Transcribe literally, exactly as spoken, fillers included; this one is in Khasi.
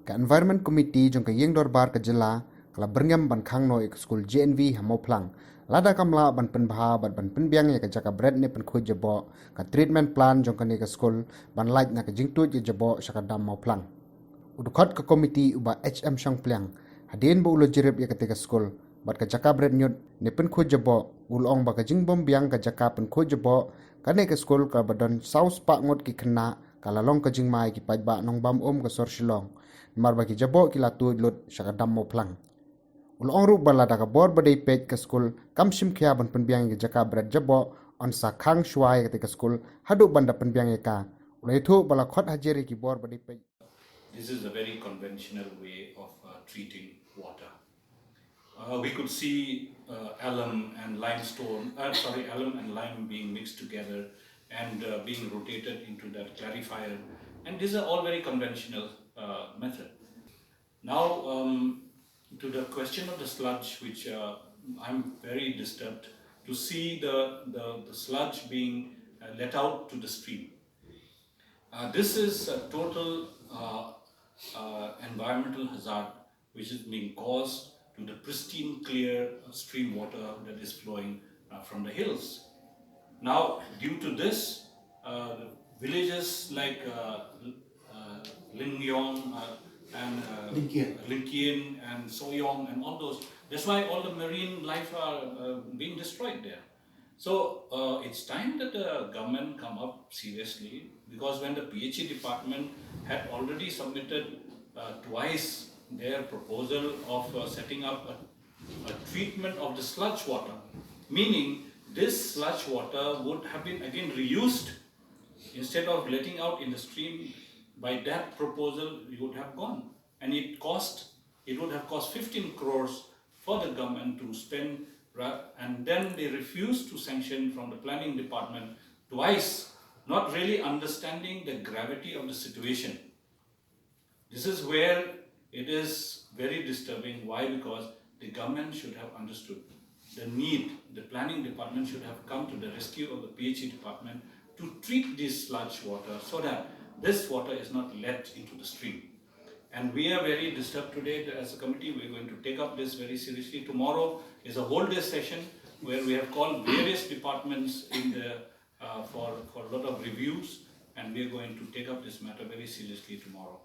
Ka Environment Committee jong ka Ïing Dorbar ka jylla ka la byrngem ban khang noh ïa ka skul J N V ha Mawphlang, lada kam lah ban pynbha bad ban pynbiang ïa ka jaka bret ne pynkhuid jaboh, ka treatment plant jong kane ka skul, ban lait na ka jingtuid ïa jaboh sha ka dam Mawphlang. U dkhot ka komiti u Bah H M Shangpliang, hadien ba u la jurip ïa kata ka skul bad ka jaka bret ñiut ne pynkhuid jaboh, u la ong ba ka jingbymbiang ka jaka pynkhuid jaboh kane ka skul kaba don saw spah ngut ki khynnah ka la long ka jingma ïa ki paidbah nongbam um ka sor Shillong, namar ba ki jaboh ki la tuid lut sha ka dam Mawphlang. U la ong ruh ba lada ka bor ba dei peit ka skul kam shim khia ban pynbiang ïa ka jaka bret jaboh, yn sa khang shuwa ïa kata ka skul haduh ban da pynbiang ïa ka. U la ïathuh ba la khot hajar ïa ki bor ba dei peit. This is a very conventional way of uh, treating water. Uh, we could see uh, alum and limestone, uh, sorry, alum and lime being mixed together and uh, being rotated into that clarifier. And these are all very conventional uh, method. Now, um, to the question of the sludge, which uh, I'm very disturbed to see the, the, the sludge being uh, let out to the stream. Uh, this is a total uh, uh, environmental hazard which is being caused to the pristine, clear uh, stream water that is flowing uh, from the hills. Now, due to this, uh, the villages like uh, uh, Lingyong uh, and uh, Linkian. Linkian and Soyong and all those, that's why all the marine life are uh, being destroyed there. So uh, it's time that the government come up seriously, because when the P H E department had already submitted uh, twice their proposal of uh, setting up a, a treatment of the sludge water, meaning this sludge water would have been again reused instead of letting out in the stream. By that proposal, you would have gone, and it cost, it would have cost fifteen crores for the government to spend, ra- and then they refused to sanction from the planning department twice, not really understanding the gravity of the situation. This is where it is very disturbing. Why? Because the government should have understood the need. The planning department should have come to the rescue of the P H E department to treat this sludge water so that this water is not let into the stream. And we are very disturbed today as a committee. We're going to take up this very seriously. Tomorrow is a whole day session where we have called various departments in the uh, for, for a lot of reviews, and we're going to take up this matter very seriously tomorrow.